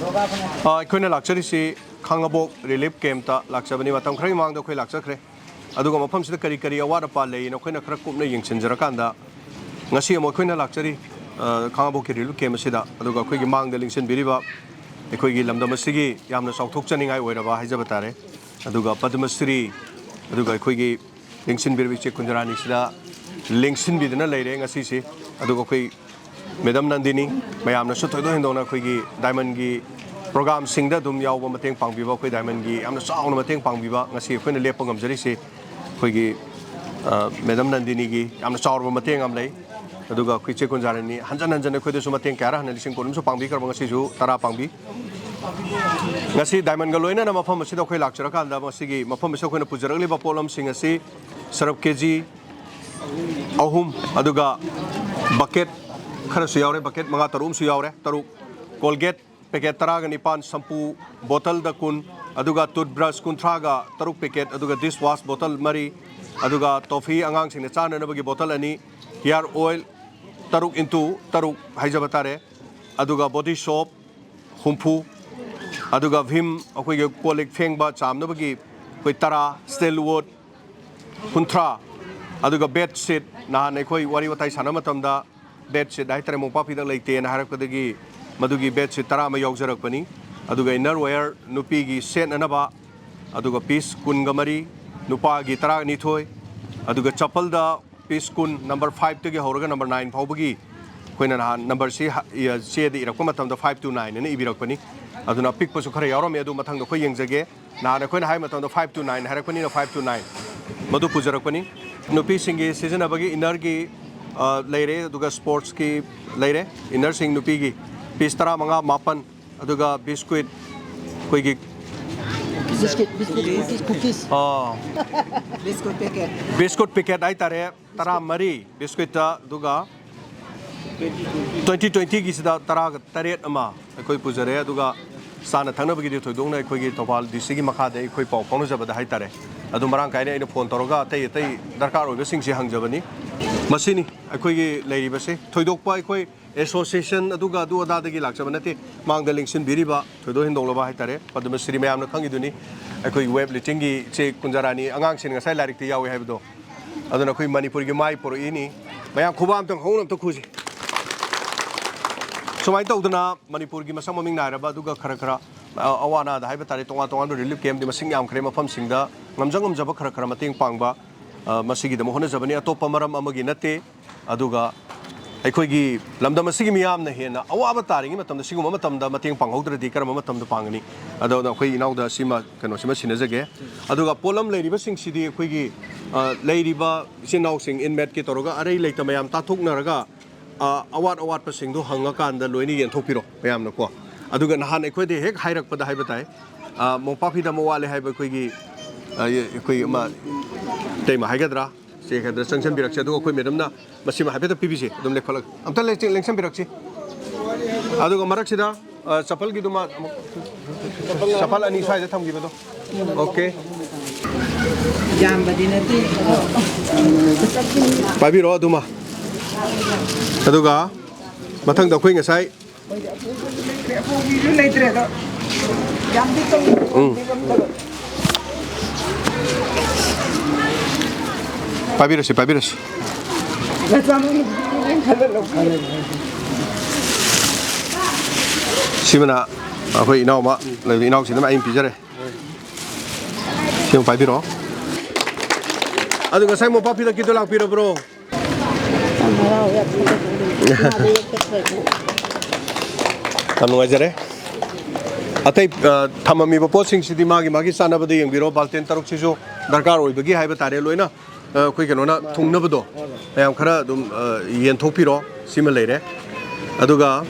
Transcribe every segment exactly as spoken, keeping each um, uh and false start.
ꯑ, ꯑꯩꯈꯣꯏꯅ ꯂꯥꯛꯆꯔꯤꯁꯤ ꯈꯥꯡꯉꯕꯣꯛ ꯔꯤꯂꯤꯐ ꯀꯦꯝꯞꯇ ꯂꯥꯛꯆꯕꯅꯤ꯫ ꯃꯇꯝ ꯈꯔꯒꯤ ꯃꯃꯥꯡꯗ ꯑꯩꯈꯣꯏ ꯂꯥꯛꯆꯈ꯭ꯔꯦ꯫ ꯑꯗꯨꯒ ꯃꯐꯝꯁꯤꯗ ꯀꯔꯤ ꯀꯔꯤ ꯑꯋꯥꯠ ꯑꯄꯥ ꯂꯩꯅ ꯑꯩꯈꯣꯏꯅ ꯈꯔ ꯀꯨꯞꯅ ꯌꯦꯡꯁꯤꯟꯖꯔꯀꯥꯟꯗ, ꯉꯁꯤ ꯑꯃꯨꯛ ꯑꯩꯈꯣꯏꯅ ꯂꯥꯛꯆꯔꯤ, ꯑ, ꯈꯥꯡꯉꯕꯣꯛꯀꯤ ꯔꯤꯂꯤꯐ ꯀꯦꯝꯞ ꯑꯁꯤꯗ꯫ ꯑꯗꯨꯒ ꯑꯩꯈꯣꯏꯒꯤ ꯃꯥꯡꯗ ꯂꯦꯡꯁꯤꯟꯕꯤꯔꯤꯕ ꯑꯩꯈꯣꯏꯒꯤ ꯂꯝꯗꯝ ꯑꯁꯤꯒꯤ ꯌꯥꯝꯅ ꯆꯥꯎꯊꯣꯛꯆꯅꯤꯡꯉꯥꯏ ꯑꯣꯏꯔꯕ ꯍꯥꯏꯖꯕ ꯇꯥꯔꯦ, ꯑꯗꯨꯒ ꯄꯗꯃꯁ꯭ꯔꯤ, ꯑꯗꯨꯒ ꯑꯩꯈꯣꯏꯒꯤ ꯂꯦꯡꯁꯤꯟꯕꯤꯔꯤꯕ ꯏꯆꯦ ꯀꯨꯟꯖꯔꯥꯅꯤꯁꯤꯗ ꯂꯦꯡꯁꯤꯟꯕꯤꯗꯨꯅ ꯂꯩꯔꯦ ꯉꯁꯤꯁꯤ꯫ ꯑꯗꯨꯒ ꯑꯩꯈꯣꯏ ꯃꯦꯗꯝ ꯅꯟꯗꯤꯅꯤ, ꯃꯌꯥꯝꯅꯁꯨ ꯊꯣꯏꯗꯣꯛ ꯍꯦꯟꯗꯣꯛꯅ ꯑꯩꯈꯣꯏꯒꯤ ꯗꯥꯏꯃꯟꯒꯤ ꯄ꯭ꯔꯣꯒꯥꯝꯁꯤꯡꯗ ꯑꯗꯨꯝ ꯌꯥꯎꯕ, ꯃꯇꯦꯡ ꯄꯥꯡꯕꯤꯕ, ꯑꯩꯈꯣꯏ ꯗꯥꯏꯃꯟꯒꯤ ꯌꯥꯝꯅ ꯆꯥꯎꯅ ꯃꯇꯦꯡ ꯄꯥꯡꯕꯤꯕ, ꯉꯁꯤ ꯑꯩꯈꯣꯏꯅ ꯂꯦꯞꯄ ꯉꯝꯖꯔꯤꯁꯤ ꯑꯩꯈꯣꯏꯒꯤ, ꯑ, ꯃꯦꯗꯝ ꯅꯟꯗꯤꯅꯤꯒꯤ ꯌꯥꯝꯅ ꯆꯥꯎꯔꯕ ꯃꯇꯦꯡ ꯑꯃ ꯂꯩ꯫ ꯑꯗꯨꯒ ꯑꯩꯈꯣꯏ ꯏꯆꯦ ꯀꯨꯟꯖꯥꯔꯥꯅꯤ ꯍꯟꯖꯟ ꯍꯟꯖꯟ ꯑꯩꯈꯣꯏꯗꯁꯨ ꯃꯇꯦꯡ ꯀꯌꯥꯔ ꯍꯟꯅ ꯂꯤꯁꯤꯡ ꯀꯨꯟ ꯑꯃꯁꯨ ꯄꯥꯡꯕꯤꯈ꯭ꯔꯕ, ꯉꯁꯤꯁꯨ ꯇꯔꯥ ꯄꯥꯡꯕꯤ꯫ ꯉꯁꯤ ꯗꯥꯏꯃꯟꯒ ꯂꯣꯏꯅꯅ ꯃꯐꯝ ꯑꯁꯤꯗ ꯑꯩꯈꯣꯏ ꯂꯥꯛꯆꯔꯀꯥꯟꯗ, ꯃꯁꯤꯒꯤ ꯃꯐꯝ ꯑꯁꯤ ꯑꯩꯈꯣꯏꯅ ꯄꯨꯖꯔꯛꯂꯤꯕ ꯄꯣꯠꯂꯝꯁꯤꯡ ꯑꯁꯤ ꯁꯔꯞ ꯀꯦ ꯖꯤ ꯑꯍꯨꯝ, ꯑꯗꯨꯒ ꯕꯀꯦꯠ ꯈꯔꯁꯨ ꯌꯥꯎꯔꯦ, ꯕꯀꯦꯠ ꯃꯉꯥ ꯇꯔꯨꯛ ꯑꯃꯁꯨ ꯌꯥꯎꯔꯦ, ꯇꯔꯨꯛ, ꯀꯣꯜꯒꯦꯠ ꯄꯦꯀꯦꯠ ꯇꯔꯥꯒ ꯅꯤꯄꯥꯟ, ꯁꯝꯄꯨ ꯕꯣꯇꯜꯗ ꯀꯨꯟ, ꯑꯗꯨꯒ ꯇꯨꯠꯕ꯭ꯔꯁ ꯀꯨꯟꯊ꯭ꯔꯥꯒ ꯇꯔꯨꯛ ꯄꯦꯀꯦꯠ, ꯑꯗꯨꯒ ꯗꯤꯁ ꯋꯥꯁ ꯕꯣꯇꯜ ꯃꯔꯤ, ꯑꯗꯨꯒ ꯇꯣꯐꯤ ꯑꯉꯥꯡꯁꯤꯡꯅ ꯆꯥꯅꯅꯕꯒꯤ ꯕꯣꯇꯜ ꯑꯅꯤ, ꯍꯤꯌꯥꯔ ꯑꯣꯏꯜ ꯇꯔꯨꯛ ꯏꯟꯇꯨ ꯇꯔꯨꯛ ꯍꯥꯏꯖꯕ ꯇꯥꯔꯦ, ꯑꯗꯨꯒ ꯕꯣꯗꯤ ꯁꯣꯞ ꯍꯨꯝꯐꯨ, ꯑꯗꯨꯒ ꯚꯤꯝ ꯑꯩꯈꯣꯏꯒꯤ ꯀꯣꯜ ꯂꯤꯛ ꯐꯦꯡꯕ ꯆꯥꯝꯅꯕꯒꯤ ꯑꯩꯈꯣꯏ ꯇꯔꯥ, ꯁ꯭ꯇꯤꯜꯋꯨꯗ ꯀꯨꯟꯊ꯭ꯔꯥ, ꯑꯗꯨꯒ ꯕꯦꯗꯁꯤꯠ, ꯅꯍꯥꯟ ꯑꯩꯈꯣꯏ ꯋꯥꯔꯤ ꯋꯥꯇꯥꯏ ꯁꯥꯟꯅꯕ ꯃꯇꯝꯗ ꯕꯦꯗꯁꯤꯠ ꯍꯥꯏꯇꯥꯔꯦ, ꯃꯣꯝꯄꯥꯛ ꯐꯤꯗꯛ ꯂꯩꯇꯦꯅ ꯍꯥꯏꯔꯛꯄꯗꯒꯤ ꯃꯗꯨꯒꯤ ꯕꯦꯗꯁꯤꯠ ꯇꯔꯥ ꯑꯃ ꯌꯥꯎꯖꯔꯛꯄꯅꯤ꯫ ꯑꯗꯨꯒ ꯏꯟꯅꯔ ꯋꯦꯌꯔ ꯅꯨꯄꯤꯒꯤ ꯁꯦꯠꯅꯅꯕ, ꯑꯗꯨꯒ ꯄꯤꯁ ꯀꯨꯟꯒ ꯃꯔꯤ, ꯅꯨꯄꯥꯒꯤ ꯇꯔꯥꯅꯤꯊꯣꯏ, ꯑꯗꯨꯒ ꯆꯄꯜꯗ ꯄꯤꯁ ꯀꯨꯟ, ꯅꯝꯕꯔ ꯐꯥꯏꯚꯇꯒꯤ ꯍꯧꯔꯒ ꯅꯝꯕꯔ ꯅꯥꯏꯟ ꯐꯥꯎꯕꯒꯤ ꯑꯩꯈꯣꯏꯅ ꯅꯍꯥꯟ ꯅꯝꯕꯔꯁꯤ ꯍ-, ꯏ-, ꯆꯦꯗ ꯏꯔꯛꯄ ꯃꯇꯝꯗ ꯐꯥꯏꯚ ꯇꯨ ꯅꯥꯏꯟ ꯑꯅ ꯏꯕꯤꯔꯛꯄꯅꯤ꯫ ꯑꯗꯨꯅ ꯑꯄꯤꯛꯄꯁꯨ ꯈꯔ ꯌꯥꯎꯔꯝꯃꯤ, ꯑꯗꯨ ꯃꯊꯪꯗ ꯑꯩꯈꯣꯏ ꯌꯦꯡꯖꯒꯦ꯫ ꯅꯍꯥꯟ ꯑꯩꯈꯣꯏꯅ ꯍꯥꯏ ꯃꯇꯝꯗ ꯐꯥꯏꯚ ꯇꯨ ꯅꯥꯏꯟ ꯍꯥꯏꯔꯛꯄꯅꯤꯅ ꯐꯥꯏꯚ ꯇꯨ ꯅꯥꯏꯟ ꯃꯗꯨ ꯄꯨꯖꯔꯛꯄꯅꯤ꯫ ꯅꯨꯄꯤꯁꯤꯡꯒꯤ ꯁꯤꯖꯤꯟꯅꯕꯒꯤ ꯏꯟꯅꯔꯒꯤ, ꯑ, ꯂꯩꯔꯦ, ꯑꯗꯨꯒ ꯁ꯭ꯄꯣꯔꯠꯁꯀꯤ ꯂꯩꯔꯦ, ꯏꯟꯅꯔꯁꯤꯡ ꯅꯨꯄꯤꯒꯤ ꯄꯤꯁ ꯇꯔꯥꯃꯉꯥ, ꯃꯥꯄꯟ, ꯑꯗꯨꯒ ꯕꯤꯁꯀ꯭ꯋꯤꯠ ꯑꯩꯈꯣꯏꯒꯤ, ꯕꯤꯁꯀꯤꯠ, ꯕꯤꯁꯀꯤꯠ, ꯀꯨꯀꯤꯁ, ꯀꯨꯀꯤꯁ꯫ ꯑ, ꯕꯤꯁꯀꯨꯠ ꯄꯦꯀꯦꯠ꯫ ꯕꯤꯁꯀꯨꯠ ꯄꯦꯀꯦꯠ ꯍꯥꯏꯇꯥꯔꯦ, ꯇꯔꯥꯃꯔꯤ ꯕꯤꯁꯀ꯭ꯋꯤꯠꯇ, ꯑꯗꯨꯒ ꯇ꯭ꯋꯦꯟꯇꯤ ꯇ꯭ꯋꯦꯟꯇꯤꯒꯤꯁꯤꯗ ꯇꯔꯥꯒ ꯇꯔꯦꯠ ꯑꯃ ꯑꯩꯈꯣꯏ ꯄꯨꯖꯔꯦ꯫ ꯑꯗꯨꯒ ꯆꯥꯅ ꯊꯛꯅꯕꯒꯤꯗꯤ ꯊꯣꯏꯗꯣꯛꯅ ꯑꯩꯈꯣꯏꯒꯤ ꯊꯧꯕꯥꯜ ꯗꯤ ꯁꯤꯒꯤ ꯃꯈꯥꯗ ꯑꯩꯈꯣꯏ ꯄꯥꯎ ꯐꯥꯎꯅꯖꯕꯗ ꯍꯥꯏꯇꯥꯔꯦ, ꯑꯗꯨ ꯃꯔꯥꯡ ꯀꯥꯏꯅ ꯑꯩꯅ ꯐꯣꯟ ꯇꯧꯔꯒ ꯑꯇꯩ ꯑꯇꯩ ꯗꯔꯀꯥꯔ ꯑꯣꯏꯕꯁꯤꯡꯁꯤ ꯍꯪꯖꯕꯅꯤ꯫ ꯃꯁꯤꯅꯤ ꯑꯩꯈꯣꯏꯒꯤ ꯂꯩꯔꯤꯕꯁꯦ꯫ ꯊꯣꯏꯗꯣꯛꯄ ꯑꯩꯈꯣꯏ ꯑꯦꯁꯣꯁꯤꯌꯦꯁꯟ ꯑꯗꯨꯒ ꯑꯗꯨ ꯑꯗꯥꯗꯒꯤ ꯂꯥꯛꯆꯕ ꯅꯠꯇꯦ꯫ ꯃꯥꯡꯗ ꯂꯦꯡꯁꯤꯟꯕꯤꯔꯤꯕ ꯊꯣꯏꯗꯣꯛ ꯍꯦꯟꯗꯣꯛꯂꯕ ꯍꯥꯏꯇꯥꯔꯦ, ꯄꯗꯃ ꯁ꯭ꯔꯤ ꯃꯌꯥꯝꯅ ꯈꯪꯉꯤꯗꯨꯅꯤ, ꯑꯩꯈꯣꯏꯒꯤ ꯋꯦꯕ ꯂꯤꯐꯇꯤꯡꯒꯤ ꯏꯆꯦ ꯀꯨꯟꯖꯔꯥꯅꯤ, ꯑꯉꯥꯡꯁꯤꯡ ꯉꯁꯥꯏ ꯂꯥꯏꯔꯤꯛꯇ ꯌꯥꯎꯏ ꯍꯥꯏꯕꯗꯣ, ꯑꯗꯨꯅ ꯑꯩꯈꯣꯏ ꯃꯅꯤꯄꯨꯔꯒꯤ ꯃꯥꯏ ꯄꯨꯔꯛꯏꯅꯤ꯫ ꯃꯌꯥꯝ ꯈꯨꯕꯥꯛ ꯑꯝꯇꯪ ꯍꯧꯅ ꯑꯝꯇ ꯈꯨꯁꯤ꯫ ꯁꯨꯃꯥꯏꯅ ꯇꯧꯗꯅ ꯃꯅꯤꯄꯨꯔꯒꯤ ꯃꯁꯛ ꯃꯃꯤꯡ ꯅꯥꯏꯔꯕ, ꯑꯗꯨꯒ ꯈꯔ ꯈꯔ, ꯑ, ꯑꯋꯥ ꯑꯅꯥꯗ ꯍꯥꯏꯕ ꯇꯥꯔꯦ, ꯇꯣꯉꯥꯟ ꯇꯣꯉꯥꯟꯕ ꯔꯤꯂꯤꯐ ꯀꯦꯝꯞꯇꯤ ꯃꯁꯤꯡ ꯌꯥꯝꯈ꯭ꯔꯦ, ꯃꯐꯝꯁꯤꯡꯗ ꯉꯝꯖ ꯉꯝꯖꯕ ꯈꯔ ꯈꯔ ꯃꯇꯦꯡ ꯄꯥꯡꯕ, ꯑ, ꯃꯁꯤꯒꯤꯗꯃꯛ ꯍꯣꯠꯅꯖꯕꯅꯤ꯫ ꯑꯇꯣꯞꯄ ꯃꯔꯝ ꯑꯃꯒꯤ ꯅꯠꯇꯦ꯫ ꯑꯗꯨꯒ ꯑꯩꯈꯣꯏꯒꯤ ꯂꯝꯗꯝ ꯑꯁꯤꯒꯤ ꯃꯤꯌꯥꯝꯅ ꯍꯦꯟꯅ ꯑꯋꯥꯕ ꯇꯥꯔꯤꯉꯩ ꯃꯇꯝꯗ ꯁꯤꯒꯨꯝꯕ ꯃꯇꯝꯗ ꯃꯇꯦꯡ ꯄꯥꯡꯍꯧꯗ꯭ꯔꯗꯤ ꯀꯔꯝꯕ ꯃꯇꯝꯗ ꯄꯥꯡꯒꯅꯤ? ꯑꯗꯣ ꯑꯩꯈꯣꯏ ꯏꯅꯥꯎꯗ ꯁꯤꯃ, ꯀꯩꯅꯣꯁꯤꯃ ꯁꯤꯟꯅꯖꯒꯦ꯫ ꯑꯗꯨꯒ ꯄꯣꯠꯂꯝ ꯂꯩꯔꯤꯕꯁꯤꯡꯁꯤꯗꯤ ꯑꯩꯈꯣꯏꯒꯤ, ꯑ, ꯂꯩꯔꯤꯕ ꯏꯆꯤꯟ ꯏꯅꯥꯎꯁꯤꯡ ꯏꯟꯃꯦꯠꯀꯤ ꯇꯧꯔꯒ ꯑꯔꯩ ꯂꯩꯇ ꯃꯌꯥꯝ ꯇꯥꯊꯣꯛꯅꯔꯒ, ꯑ, ꯑꯋꯥꯠ ꯑꯋꯥꯠꯄꯁꯤꯡꯗꯣ ꯍꯪꯉꯀꯥꯟꯗ ꯂꯣꯏꯅ ꯌꯦꯟꯊꯣꯛꯄꯤꯔꯣ ꯃꯌꯥꯝꯅꯀꯣ꯫ ꯑꯗꯨꯒ ꯅꯍꯥꯟ ꯑꯩꯈꯣꯏꯗ ꯍꯦꯛ ꯍꯥꯏꯔꯛꯄꯗ ꯍꯥꯏꯕ ꯇꯥꯏ, ꯑ, ꯃꯣꯝꯄꯥꯛꯐꯤꯗꯛ ꯑꯃ ꯋꯥꯠꯂꯦ ꯍꯥꯏꯕ ꯑꯩꯈꯣꯏꯒꯤ, ꯑ, ꯑꯩꯈꯣꯏ ꯑꯃ ꯏꯇꯩꯃ ꯍꯥꯏꯒꯗ꯭ꯔꯥ, ꯆꯦ ꯈꯔꯗ ꯆꯪꯁꯤꯟꯕꯤꯔꯛꯁꯦ꯫ ꯑꯗꯨꯒ ꯑꯩꯈꯣꯏ ꯃꯦꯗꯝꯅ ꯃꯁꯤꯃ ꯍꯥꯏꯐꯦꯠꯇ ꯄꯤꯕꯤꯁꯦ, ꯑꯗꯨꯝ ꯂꯦꯞꯈꯠꯂꯒ ꯑꯝꯇ ꯂꯦꯡꯁꯤ-, ꯂꯦꯡꯁꯤꯟꯕꯤꯔꯛꯁꯤ꯫ ꯑꯗꯨꯒ ꯃꯔꯛꯁꯤꯗ, ꯑ, ꯆꯄꯜꯒꯤꯗꯨꯃ ꯑꯃꯨꯛ, ꯆꯄꯜ ꯑꯅꯤ ꯁ꯭ꯋꯥꯏꯗ ꯊꯝꯈꯤꯕꯗꯣ꯫ ꯑꯣꯀꯦ꯫ ꯌꯥꯝꯕꯗꯤ ꯅꯠꯇꯦ꯫ ꯄꯥꯏꯕꯤꯔꯣ ꯑꯗꯨꯃ꯫ ꯑꯗꯨꯒ ꯃꯊꯪꯗ ꯑꯩꯈꯣꯏ ꯉꯁꯥꯏ ꯑꯄꯨꯕꯤꯁꯨ ꯂꯩꯇ꯭ꯔꯦ ꯑꯗꯣ꯫ ꯌꯥꯝꯗꯤ ꯇꯧ-, ꯎꯝ꯫ ꯄꯥꯏꯕꯤꯔꯁꯤ, ꯄꯥꯏꯕꯤꯔꯁꯤ꯫ ꯃꯆꯥ ꯃꯁꯨ ꯈꯜꯂ ꯂꯧ꯫ ꯁꯤꯃꯅ ꯑꯩꯈꯣꯏ ꯏꯅꯥꯎ ꯑꯃ ꯂꯩꯕ, ꯏꯅꯥꯎꯁꯤꯅ ꯑꯩꯅ ꯄꯤꯖꯔꯦ꯫ ꯁꯤ ꯑꯃ ꯄꯥꯏꯕꯤꯔꯣ꯫ ꯑꯗꯨ ꯉꯁꯥꯏ ꯃꯣꯝꯄꯥꯛ ꯐꯤꯗꯛꯀꯤꯗꯣ ꯂꯥꯛꯄꯤꯔꯕ꯭ꯔꯣ? ꯌꯥꯝ ꯅꯨꯡꯉꯥꯏꯖꯔꯦ꯫ ꯑꯇꯩ, ꯑ, ꯊꯝꯃꯝꯃꯤꯕ ꯄꯣꯠꯁꯤꯡꯁꯤꯗꯤ ꯃꯥꯒꯤ ꯃꯥꯒꯤ ꯆꯥꯅꯕꯗ ꯌꯦꯡꯕꯤꯔꯣ꯫ ꯕꯥꯜꯇꯤꯟ ꯇꯔꯨꯛꯁꯤꯁꯨ ꯗꯔꯀꯥꯔ ꯑꯣꯏꯕꯒꯤ ꯍꯥꯏꯕ ꯇꯥꯔꯦ, ꯂꯣꯏꯅ, ꯑ, ꯑꯩꯈꯣꯏ ꯀꯩꯅꯣꯅ ꯊꯨꯡꯅꯕꯗꯣ ꯃꯌꯥꯝ ꯈꯔ ꯑꯗꯨꯝ, ꯑ, ꯌꯦꯟꯊꯣꯛꯄꯤꯔꯣ꯫ ꯁꯤꯃ ꯂꯩꯔꯦ꯫ ꯑꯗꯨꯒ,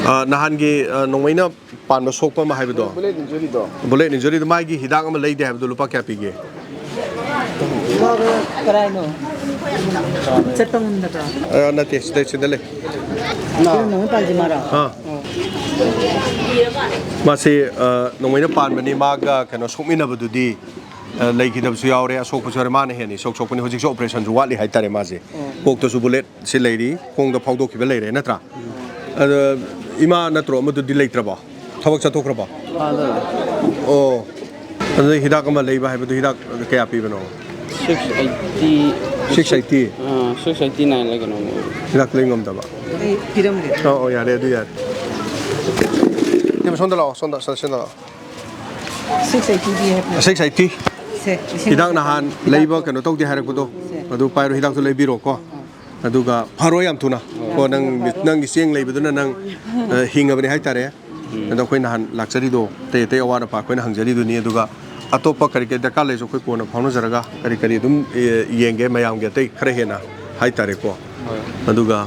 ꯑ, ꯅꯍꯥꯟꯒꯤ, ꯑ, ꯅꯣꯡꯃꯩꯅ ꯄꯥꯟꯕ ꯁꯣꯛꯄ ꯑꯃ ꯍꯥꯏꯕꯗꯣ꯫ ꯕꯨꯂꯦꯠ ꯏꯟꯖꯨꯔꯤꯗꯣ꯫ ꯕꯨꯂꯦꯠ ꯏꯟꯖꯨꯔꯤꯗꯣ, ꯃꯥꯒꯤ ꯍꯤꯗꯥꯛ ꯑꯃ ꯂꯩꯗꯦ ꯍꯥꯏꯕꯗꯣ ꯂꯨꯄꯥ ꯀꯌꯥ ꯄꯤꯒꯦ? ꯃꯥꯗꯣ ꯀꯗꯥꯏꯅꯣ? ꯆꯠꯄ ꯉꯝꯗꯕ꯭ꯔꯣ? ꯑ, ꯅꯠꯇꯦ, ꯁꯤꯗ, ꯁꯤꯗ ꯂꯩ꯫ ꯀꯩꯅꯣ, ꯅꯣꯡꯃꯩ ꯄꯥꯜꯂꯤꯁꯦ ꯃꯥꯔꯣ? ꯑꯥ꯫ ꯃꯥꯁꯤ, ꯑ, ꯅꯣꯡꯃꯩꯅ ꯄꯥꯟꯕꯅꯤ, ꯃꯥꯒ ꯀꯩꯅꯣ ꯁꯣꯛꯃꯤꯟꯅꯕꯗꯨꯗꯤ ꯑ, ꯂꯩꯈꯤꯗꯕꯁꯨ ꯌꯥꯎꯔꯦ, ꯑꯁꯣꯛꯄꯁꯨ ꯌꯥꯎꯔꯦ꯫ ꯃꯥꯅ ꯍꯦꯟꯅ ꯏꯁꯣꯛ ꯁꯣꯛꯄꯅꯤ꯫ ꯍꯧꯖꯤꯛꯁꯨ ꯑꯣꯄꯔꯦꯁꯟꯁꯨ ꯋꯥꯠꯂꯤ ꯍꯥꯏꯇꯥꯔꯦ ꯃꯥꯁꯦ꯫ ꯀꯣꯛꯇꯁꯨ ꯕꯨꯂꯦꯠꯁꯤ ꯂꯩꯔꯤ, ꯈꯣꯡꯗ ꯐꯥꯎꯗꯣꯛꯈꯤꯕ ꯂꯩꯔꯦ ꯅꯠꯇ꯭ꯔꯥ? ꯑꯗ ꯏꯃꯥ ꯅꯠꯇ꯭ꯔꯣ ꯑꯃꯗꯨꯗꯤ ꯂꯩꯇ꯭ꯔꯕꯣ? ꯊꯕꯛ ꯆꯠꯊꯣꯛꯈ꯭ꯔꯕꯣ? ꯑꯣ꯫ ꯑꯗꯨꯗꯤ ꯍꯤꯗꯥꯛ ꯑꯃ ꯂꯩꯕ ꯍꯥꯏꯕꯗꯨ ꯍꯤꯗꯥꯛ ꯀꯌꯥ ꯄꯤꯕꯅꯣ? Six eighty꯫ Six eighty? ꯑꯥ, six eighty nine ꯂ ꯀꯩꯅꯣꯝ ꯑꯣꯏ꯫ ꯍꯤꯗꯥꯛ ꯂꯩ ꯉꯝꯗꯕ? ꯑꯩ ꯄꯤꯔꯝꯒꯦ꯫ ꯑꯣ, ꯑꯣ, ꯌꯥꯔꯦ, ꯑꯗꯨ ꯌꯥꯔꯦ꯫ ꯏꯇꯩꯃ, ꯁꯣꯝꯗ ꯂꯥꯛꯑꯣ, ꯁꯣꯝꯗ, ꯁꯣꯝꯗ, ꯁꯣꯝꯗ ꯂꯥꯛꯑꯣ꯫ Six eighty ꯗꯤ ꯍꯥꯏꯕ꯫ Six eighty꯫ ꯁꯦ, ꯂꯤꯁꯤꯡ ꯍꯤꯗꯥꯛ ꯅꯍꯥꯟ ꯂꯩꯕ ꯀꯩꯅꯣ ꯇꯧꯗꯦ ꯍꯥꯏꯔꯛꯄꯗꯣ, ꯁꯦ꯫ ꯑꯗꯨ ꯄꯥꯏꯔꯣ, ꯍꯤꯗꯥꯛꯇꯣ ꯂꯩꯕꯤꯔꯣꯀꯣ꯫ ꯑꯗꯨꯒ ꯐꯔꯣ ꯌꯥꯝ ꯊꯨꯅ꯫ ꯀꯣ, ꯅꯪ, ꯅꯪꯒꯤ ꯆꯦꯡ ꯂꯩꯕꯗꯨꯅ ꯅꯪ, ꯑ, ꯍꯤꯡꯉꯕꯅꯤ ꯍꯥꯏꯇꯥꯔꯦ꯫ ꯑꯗꯣ ꯑꯩꯈꯣꯏ ꯅꯍꯥꯟ ꯂꯥꯛꯆꯔꯤꯗꯣ, ꯑꯇꯩ ꯑꯇꯩ ꯑꯋꯥꯠ ꯑꯄꯥ ꯑꯩꯈꯣꯏꯅ ꯍꯪꯖꯔꯤꯗꯨꯅꯤ꯫ ꯑꯗꯨꯒ ꯑꯇꯣꯞꯄ ꯀꯔꯤ ꯀꯔꯤ ꯗꯔꯀꯥꯔ ꯂꯩꯔꯁꯨ ꯑꯩꯈꯣꯏ ꯀꯣꯟꯅ ꯐꯥꯎꯅꯖꯔꯒ ꯀꯔꯤ ꯀꯔꯤ ꯑꯗꯨꯝ, ꯑꯦ, ꯌꯦꯡꯒꯦ ꯃꯌꯥꯝꯒꯤ ꯑꯇꯩ ꯈꯔ ꯍꯦꯟꯅ ꯍꯥꯏꯇꯥꯔꯦꯀꯣ꯫ ꯑꯗꯨꯒ,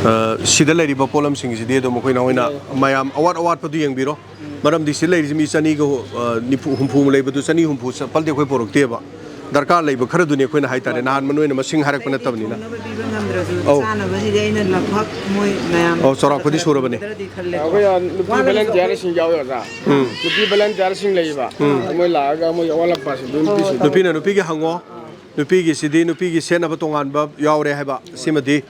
ꯑ, ꯁꯤꯗ ꯂꯩꯔꯤꯕ ꯄꯣꯠꯂꯝꯁꯤꯡꯁꯤꯗꯤ ꯑꯗꯨꯝ ꯑꯩꯈꯣꯏ ꯅꯍꯣꯏꯅ ꯃꯌꯥꯝ ꯑꯋꯥꯠ ꯑꯋꯥꯠꯄꯗꯨ ꯌꯦꯡꯕꯤꯔꯣ꯫ ꯃꯔꯝꯗꯤ ꯁꯤ ꯂꯩꯔꯤꯁꯤ ꯃꯤ ꯆꯅꯤꯒ ꯍꯨ-, ꯑ, ꯅꯤꯐꯨ, ꯍꯨꯝꯐꯨ ꯂꯩꯕꯗꯨ ꯆꯅꯤ ꯍꯨꯝꯐꯨ ꯆꯄꯜꯗꯤ ꯑꯩꯈꯣꯏ ꯄꯨꯔꯛꯇꯦꯕ꯫ ꯗꯔꯀꯥꯔ ꯂꯩꯕ ꯈꯔꯗꯨꯅꯤ ꯑꯩꯈꯣꯏꯅ ꯍꯥꯏꯇꯥꯔꯦ, ꯅꯍꯥꯟ ꯅꯣꯏꯅ ꯃꯁꯤꯡ ꯍꯥꯏꯔꯛꯄ ꯅꯠꯇꯕꯅꯤꯅ꯫ ꯊꯣꯡꯅꯕ ꯄꯤꯕ ꯉꯝꯗ꯭ꯔꯁꯨ, ꯑꯧ꯫ ꯆꯥꯅꯕꯁꯤꯗꯤ ꯑꯩꯅ ꯂꯐꯛ ꯃꯣꯏ ꯑꯧ, ꯆꯥꯎꯔꯥꯛꯄꯗꯤ ꯁꯨꯔꯕꯅꯤ꯫ ꯈꯟꯒꯗ꯭ꯔꯗꯤ ꯈꯜꯂꯦꯀꯣ꯫ ꯑꯩꯈꯣꯏ ꯅꯨꯄꯤ ꯋꯥꯠꯂꯁꯨ ꯚꯣꯂꯟꯇꯤꯌꯥꯔꯁꯤꯡ ꯌꯥꯎꯔꯤ ꯑꯣꯖꯥ꯫ ꯎꯝ꯫ ꯅꯨꯄꯤ ꯚꯣꯂꯟꯇꯤꯌꯥꯔꯁꯤꯡ ꯂꯩꯌꯦꯕ꯫ ꯎꯝ꯫ ꯃꯣꯏ ꯂꯥꯛꯑꯒ ꯃꯣꯏ ꯑꯋꯥꯠ ꯑꯄꯥꯁꯤꯡꯗꯨ ꯍꯣꯏ, ꯍꯣꯏ, ꯅꯨꯄꯤꯁꯤꯡꯗꯨ꯫ ꯅꯨꯄꯤꯅ ꯅꯨꯄꯤꯒꯤ ꯍꯪꯉꯣ꯫ ꯅꯨꯄꯤꯒꯤꯁꯤꯗꯤ ꯅꯨꯄꯤꯒꯤ ꯁꯦꯠꯅꯕ ꯇꯣꯉꯥꯟꯕ ꯌꯥꯎꯔꯦ ꯍꯥꯏꯕ ꯁꯤꯃꯗꯤ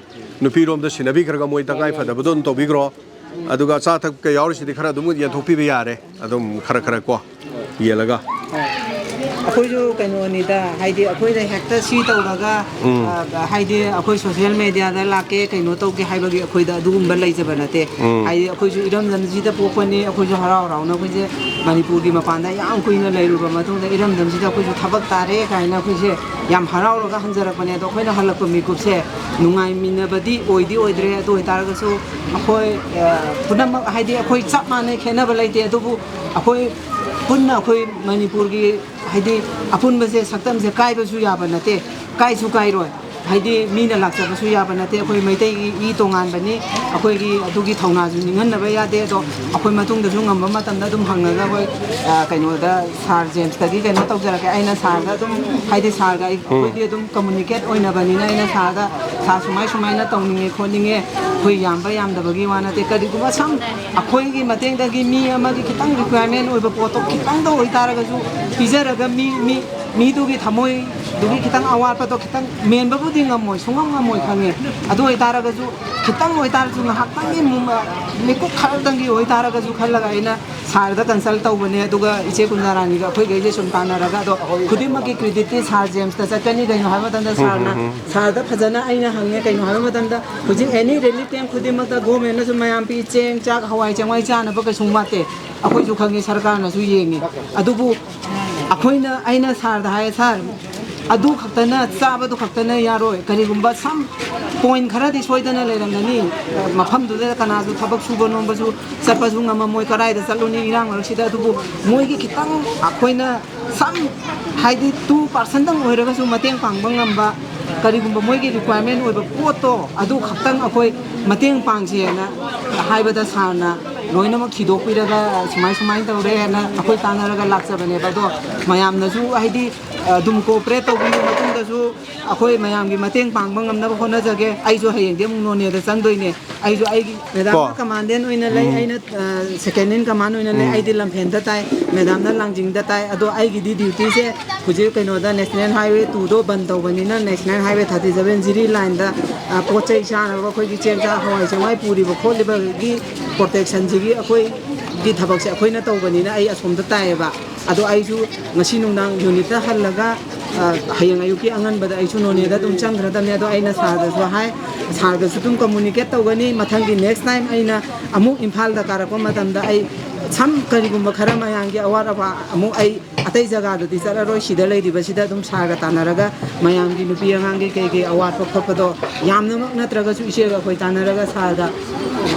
ꯅꯨꯄꯤꯔꯣꯝꯗ ꯁꯤꯟꯅꯕꯤꯈ꯭ꯔꯒ ꯃꯣꯏ ꯇꯉꯥꯏ ꯐꯗꯕꯗꯣ ꯑꯗꯨꯝ ꯇꯧꯕꯤꯈ꯭ꯔꯣ꯫ ꯑꯗꯨꯒ ꯑꯆꯥ ꯑꯊꯛꯀ ꯌꯥꯎꯔꯤꯁꯤꯗꯤ ꯈꯔ ꯑꯗꯨꯝ ꯌꯦꯟꯊꯣꯛꯄꯤꯕ ꯌꯥꯔꯦ, ꯑꯗꯨꯝ ꯈꯔ ꯈꯔ ꯀꯣ ꯌꯦꯜꯂꯒ꯫ ꯑꯩꯈꯣꯏꯁꯨ ꯀꯩꯅꯣꯅꯤꯗ, ꯍꯥꯏꯗꯤ ꯑꯩꯈꯣꯏꯅ ꯍꯦꯛꯇ ꯁꯤ ꯇꯧꯔꯒ, ꯎꯝ꯫ ꯑ, ꯍꯥꯏꯗꯤ ꯑꯩꯈꯣꯏ ꯁꯣꯁꯦꯜ ꯃꯦꯗꯤꯌꯥꯗ ꯂꯥꯛꯀꯦ, ꯀꯩꯅꯣ ꯇꯧꯒꯦ ꯍꯥꯏꯕꯒꯤ ꯑꯩꯈꯣꯏꯗ ꯑꯗꯨꯒꯨꯝꯕ ꯂꯩꯖꯕ ꯅꯠꯇꯦ꯫ ꯎꯝ꯫ ꯍꯥꯏꯗꯤ ꯑꯩꯈꯣꯏꯁꯨ ꯏꯔꯝꯗꯝꯁꯤꯗ ꯄꯣꯛꯄꯅꯤ, ꯑꯩꯈꯣꯏꯁꯨ ꯍꯔꯥꯎ ꯍꯔꯥꯎꯅ ꯑꯩꯈꯣꯏꯁꯦ ꯃꯅꯤꯄꯨꯔꯒꯤ ꯃꯄꯥꯟꯗ ꯌꯥꯝ ꯀꯨꯏꯅ ꯂꯩꯔꯨꯔꯕ ꯃꯇꯨꯡꯗ ꯏꯔꯝꯗꯝꯁꯤꯗ ꯑꯩꯈꯣꯏꯁꯨ ꯊꯕꯛ ꯇꯥꯔꯦ ꯀꯥꯏꯅ ꯑꯩꯈꯣꯏꯁꯦ ꯌꯥꯝ ꯍꯔꯥꯎꯔꯒ ꯍꯟꯖꯔꯛꯄꯅꯦ꯫ ꯑꯗꯣ ꯑꯩꯈꯣꯏꯅ ꯍꯜꯂꯛꯄ ꯃꯤꯀꯨꯞꯁꯦ ꯅꯨꯡꯉꯥꯏꯃꯤꯟꯅꯕꯗꯤ ꯑꯣꯏꯗꯤ ꯑꯣꯏꯗ꯭ꯔꯦ꯫ ꯑꯗꯨ ꯑꯣꯏꯇꯥꯔꯒꯁꯨ ꯑꯩꯈꯣꯏ, ꯑ, ꯄꯨꯝꯅꯃꯛ, ꯍꯥꯏꯗꯤ ꯑꯩꯈꯣꯏ ꯆꯞ ꯃꯥꯟꯅꯩ, ꯈꯦꯠꯅꯕ ꯂꯩꯇꯦ꯫ ꯑꯗꯨꯕꯨ ꯑꯩꯈꯣꯏ ꯄꯨꯟꯅ ꯑꯩꯈꯣꯏ ꯃꯅꯤꯄꯨꯔꯒꯤ, ꯍꯥꯏꯗꯤ ꯑꯄꯨꯟꯕꯁꯦ, ꯁꯛꯇꯝꯁꯦ ꯀꯥꯏꯕꯁꯨ ꯌꯥꯕ ꯅꯠꯇꯦ, ꯀꯥꯏꯁꯨ ꯀꯥꯏꯔꯣꯏ꯫ ꯍꯥꯏꯗꯤ ꯃꯤꯅ ꯂꯥꯛꯆꯕꯁꯨ ꯌꯥꯕ ꯅꯠꯇꯦ꯫ ꯑꯩꯈꯣꯏ ꯃꯩꯇꯩꯒꯤ ꯏ ꯇꯣꯉꯥꯟꯕꯅꯤ, ꯑꯩꯈꯣꯏꯒꯤ ꯑꯗꯨꯒꯤ ꯊꯧꯅꯥꯁꯨ ꯅꯤꯡꯍꯟꯅꯕ ꯌꯥꯗꯦ꯫ ꯑꯗꯣ ꯑꯩꯈꯣꯏ ꯃꯇꯨꯡꯗꯁꯨ ꯉꯝꯕ ꯃꯇꯝꯗ ꯑꯗꯨꯝ ꯍꯪꯉꯒ ꯑꯩꯈꯣꯏ, ꯑ, ꯀꯩꯅꯣꯗ ꯁꯥꯔ ꯖꯦꯝꯁꯇꯒꯤ ꯀꯩꯅꯣ ꯇꯧꯖꯔꯛꯀꯦ꯫ ꯑꯩꯅ ꯁꯥꯔꯗ ꯑꯗꯨꯝ, ꯍꯥꯏꯗꯤ ꯁꯥꯔꯒ ꯑꯩ, ꯑꯩꯈꯣꯏꯗꯤ ꯑꯗꯨꯝ ꯀꯝꯃꯨꯅꯤꯀꯦꯠ ꯑꯣꯏꯅꯕꯅꯤꯅ ꯑꯩꯅ ꯁꯥꯔꯗ, "ꯁꯥꯔ, ꯁꯨꯃꯥꯏ ꯁꯨꯃꯥꯏꯅ ꯇꯧꯅꯤꯡꯉꯦ ꯈꯣꯠꯅꯤꯡꯉꯦ", ꯑꯩꯈꯣꯏ ꯌꯥꯝꯕ ꯌꯥꯝꯗꯕꯒꯤ ꯋꯥ ꯅꯠꯇꯦ꯫ ꯀꯔꯤꯒꯨꯝꯕ ꯁꯝ ꯑꯩꯈꯣꯏꯒꯤ ꯃꯇꯦꯡꯗꯒꯤ ꯃꯤ ꯑꯃꯒꯤ ꯈꯤꯇꯪ ꯔꯤꯀ꯭ꯋꯥꯏꯔꯃꯦꯟ ꯑꯣꯏꯕ ꯄꯣꯠꯇꯣ ꯈꯤꯇꯪꯗ ꯑꯣꯏꯇꯥꯔꯒꯁꯨ ꯄꯤꯖꯔꯒ ꯃꯤ ꯃꯤ ꯃꯤꯗꯨꯒꯤ ꯊꯃꯣꯏꯗꯨꯒꯤ ꯈꯤꯇꯪ ꯑꯋꯥꯠꯄꯗꯣ ꯈꯤꯇꯪ ꯃꯦꯟꯕꯕꯨꯗꯤ ꯉꯝꯃꯣꯏ, ꯁꯨꯡꯉꯝ ꯉꯝꯃꯣꯏ ꯈꯪꯉꯦ꯫ ꯑꯗꯨ ꯑꯣꯏꯇꯥꯔꯒꯁꯨ ꯈꯤꯇꯪ ꯑꯣꯏꯇꯥꯔꯁꯨ ꯉꯥꯏꯍꯥꯛꯇꯪꯒꯤ ꯃꯨ- ꯃꯤꯀꯨꯞ ꯈꯔꯗꯪꯒꯤ ꯑꯣꯏꯇꯥꯔꯒꯁꯨ ꯈꯜꯂꯒ ꯑꯩꯅ ꯁꯥꯔꯗ ꯀꯟꯁꯜ ꯇꯧꯕꯅꯦ꯫ ꯑꯗꯨꯒ ꯏꯆꯦ ꯀꯨꯟꯖꯥꯔꯥꯅꯤꯒ ꯑꯩꯈꯣꯏꯈꯩꯁꯦ ꯁꯨꯝ ꯇꯥꯟꯅꯔꯒ, ꯑꯗꯣ ꯈꯨꯗꯤꯡꯃꯛꯀꯤ ꯀ꯭ꯔꯦꯗꯤꯠꯇꯤ ꯁꯥꯔ ꯖꯦꯝꯁꯇ ꯆꯠꯀꯅꯤ꯫ ꯀꯩꯅꯣ ꯍꯥꯏꯕ ꯃꯇꯝꯗ ꯁꯥꯔꯅ ꯁꯥꯔꯗ ꯐꯖꯅ ꯑꯩꯅ ꯍꯪꯉꯦ꯫ ꯀꯩꯅꯣ ꯍꯥꯏꯕ ꯃꯇꯝꯗ ꯍꯧꯖꯤꯛ ꯑꯦꯅꯤ ꯔꯤꯂꯤꯐ ꯀꯦꯝ ꯈꯨꯗꯤꯡꯃꯛꯇ ꯒꯣꯔꯃꯦꯟꯅꯁꯨ ꯃꯌꯥꯝ ꯄꯤ, ꯆꯦꯡ, ꯆꯥꯛ, ꯍꯋꯥꯏ ꯆꯦꯡꯋꯥꯏ ꯆꯥꯅꯕ ꯀꯩꯁꯨꯝ ꯋꯥꯠꯇꯦ꯫ ꯑꯩꯈꯣꯏꯁꯨ ꯈꯪꯉꯤ, ꯁꯔꯀꯥꯔꯅꯁꯨ ꯌꯦꯡꯉꯤ꯫ ꯑꯗꯨꯕꯨ ꯑꯩꯈꯣꯏꯅ, ꯑꯩꯅ ꯁꯥꯔꯗ ꯍꯥꯏꯌꯦ, "ꯁꯥꯔ, ꯑꯗꯨ ꯈꯛꯇꯅ, ꯆꯥꯕꯗꯨ ꯈꯛꯇꯅ ꯌꯥꯔꯣꯏ, ꯀꯔꯤꯒꯨꯝꯕ ꯁꯝ ꯄꯣꯏꯟ ꯈꯔꯗꯤ ꯁꯣꯏꯗꯅ ꯂꯩꯔꯝꯒꯅꯤ, ꯃꯐꯝꯗꯨꯗ ꯀꯅꯥꯁꯨ ꯊꯕꯛ ꯁꯨꯕ ꯅꯣꯝꯕꯁꯨ ꯆꯠꯄꯁꯨ ꯉꯝꯃꯝꯃꯣꯏ, ꯀꯗꯥꯏꯗ ꯆꯠꯂꯨꯅꯤ ꯏꯔꯥꯡ ꯃꯔꯛꯁꯤꯗ?" ꯑꯗꯨꯕꯨ ꯃꯣꯏꯒꯤ ꯈꯤꯇꯪ ꯑꯩꯈꯣꯏꯅ ꯁꯝ ꯍꯥꯏꯗꯤ ꯇꯨ ꯄꯥꯔꯁꯦꯟꯗꯪ ꯑꯣꯏꯔꯒꯁꯨ ꯃꯇꯦꯡ ꯄꯥꯡꯕ ꯉꯝꯕ, ꯀꯔꯤꯒꯨꯝꯕ ꯃꯣꯏꯒꯤ ꯔꯤꯀ꯭ꯋꯥꯏꯔꯃꯦꯟ ꯑꯣꯏꯕ ꯄꯣꯠꯇꯣ ꯑꯗꯨ ꯈꯛꯇꯪ ꯑꯩꯈꯣꯏ ꯃꯇꯦꯡ ꯄꯥꯡꯁꯦꯅ ꯍꯥꯏꯕꯗ ꯁꯥꯔꯅ ꯂꯣꯏꯅꯃꯛ ꯊꯤꯗꯣꯛꯄꯤꯔꯒ ꯁꯨꯃꯥꯏ ꯁꯨꯃꯥꯏꯅ ꯇꯧꯔꯦꯅ ꯑꯩꯈꯣꯏ ꯇꯥꯟꯅꯔꯒ ꯂꯥꯛꯆꯕꯅꯦꯕ꯫ ꯑꯗꯣ ꯃꯌꯥꯝꯅꯁꯨ ꯍꯥꯏꯗꯤ ꯑꯗꯨꯝ ꯀꯣꯑꯣꯄꯔꯦꯠ ꯇꯧꯕꯤꯕ ꯃꯇꯨꯡꯗꯁꯨ ꯑꯩꯈꯣꯏ ꯃꯌꯥꯝꯒꯤ ꯃꯇꯦꯡ ꯄꯥꯡꯕ ꯉꯝꯅꯕ ꯍꯣꯠꯅꯖꯒꯦ꯫ ꯑꯩꯁꯨ ꯍꯌꯦꯡꯗꯤ ꯑꯃꯨꯛ ꯅꯣꯅꯦꯗ ꯆꯪꯗꯣꯏꯅꯦ꯫ ꯑꯩꯁꯨ ꯑꯩꯒꯤ ꯃꯦꯗꯥꯝꯅ ꯀꯣ꯫ ꯀꯃꯥꯟꯗꯦꯟ ꯑꯣꯏꯅ ꯂꯩ, ꯎꯝ꯫ ꯑꯩꯅ ꯁꯦꯀꯦꯟ ꯏꯟ ꯀꯃꯥꯟ ꯑꯣꯏꯅ ꯂꯩ꯫ ꯎꯝ꯫ ꯑꯩꯗꯤ ꯂꯝꯐꯦꯟꯗ ꯇꯥꯏ, ꯃꯦꯗꯥꯝꯅ ꯂꯥꯡꯖꯤꯡꯗ ꯇꯥꯏ꯫ ꯑꯗꯣ ꯑꯩꯒꯤꯗꯤ ꯗ꯭ꯌꯨꯇꯤꯁꯦ ꯍꯧꯖꯤꯛ ꯀꯩꯅꯣꯗ ꯅꯦꯁꯅꯦꯜ ꯍꯥꯏꯋꯦ ꯇꯨꯗꯣ ꯕꯟ ꯇꯧꯕꯅꯤꯅ ꯅꯦꯁꯅꯦꯜ ꯍꯥꯏꯋꯦ ꯊꯥꯔꯇꯤ ꯁꯚꯦꯟ ꯖꯤꯔꯤ ꯂꯥꯏꯟꯗ, ꯑ, ꯄꯣꯠ ꯆꯩ ꯆꯥꯅꯕ ꯑꯩꯈꯣꯏꯒꯤ ꯆꯦꯡ ꯆꯥꯛ ꯍꯋꯥꯏ ꯆꯦꯡꯋꯥꯏ ꯄꯨꯔꯤꯕ ꯈꯣꯠꯂꯤꯕꯒꯤ ꯄ꯭ꯔꯣꯇꯦꯛꯁꯟꯁꯤꯒꯤ ꯑꯩꯈꯣꯏꯒꯤ ꯊꯕꯛꯁꯦ ꯑꯩꯈꯣꯏꯅ ꯇꯧꯕꯅꯤꯅ ꯑꯩ ꯑꯁꯣꯝꯗ ꯇꯥꯏꯌꯦꯕ꯫ ꯑꯗꯣ ꯑꯩꯁꯨ ꯉꯁꯤ ꯅꯨꯡꯗꯥꯡ ꯌꯨꯅꯤꯠꯇ ꯍꯜꯂꯒ, ꯑ, ꯍꯌꯦꯡ ꯑꯌꯨꯛꯀꯤ ꯑꯉꯟꯕꯗ ꯑꯩꯁꯨ ꯅꯣꯅꯦꯗ ꯑꯗꯨꯝ ꯆꯪꯈ꯭ꯔꯗꯕꯅꯦ꯫ ꯑꯗꯣ ꯑꯩꯅ ꯁꯥꯔꯗꯁꯨ ꯍꯥꯏ, ꯁꯥꯔꯒꯁꯨ ꯑꯗꯨꯝ ꯀꯝꯃꯨꯅꯤꯀꯦꯠ ꯇꯧꯒꯅꯤ꯫ ꯃꯊꯪꯒꯤ ꯅꯦꯛꯁ ꯇꯥꯏꯝ ꯑꯩꯅ ꯑꯃꯨꯛ ꯏꯝꯐꯥꯜꯗ ꯀꯥꯔꯛꯄ ꯃꯇꯝꯗ ꯑꯩ ꯁꯝ ꯀꯔꯤꯒꯨꯝꯕ ꯈꯔ ꯃꯌꯥꯝꯒꯤ ꯑꯋꯥꯠ ꯑꯄꯥ ꯑꯃꯨꯛ ꯑꯩ ꯑꯇꯩ ꯖꯒꯥꯗꯗꯤ ꯆꯠꯂꯔꯣꯏ, ꯁꯤꯗ ꯂꯩꯔꯤꯕꯁꯤꯗ ꯑꯗꯨꯝ ꯁꯥꯔꯒ ꯇꯥꯟꯅꯔꯒ ꯃꯌꯥꯝꯒꯤ ꯅꯨꯄꯤ ꯑꯉꯥꯡꯒꯤ ꯀꯩ ꯀꯩ ꯑꯋꯥꯠꯄ ꯈꯣꯠꯄꯗꯣ ꯌꯥꯝꯅꯃꯛ ꯅꯠꯇ꯭ꯔꯒꯁꯨ ꯏꯆꯦꯒ ꯑꯩꯈꯣꯏ ꯇꯥꯟꯅꯔꯒ ꯁꯥꯔꯒ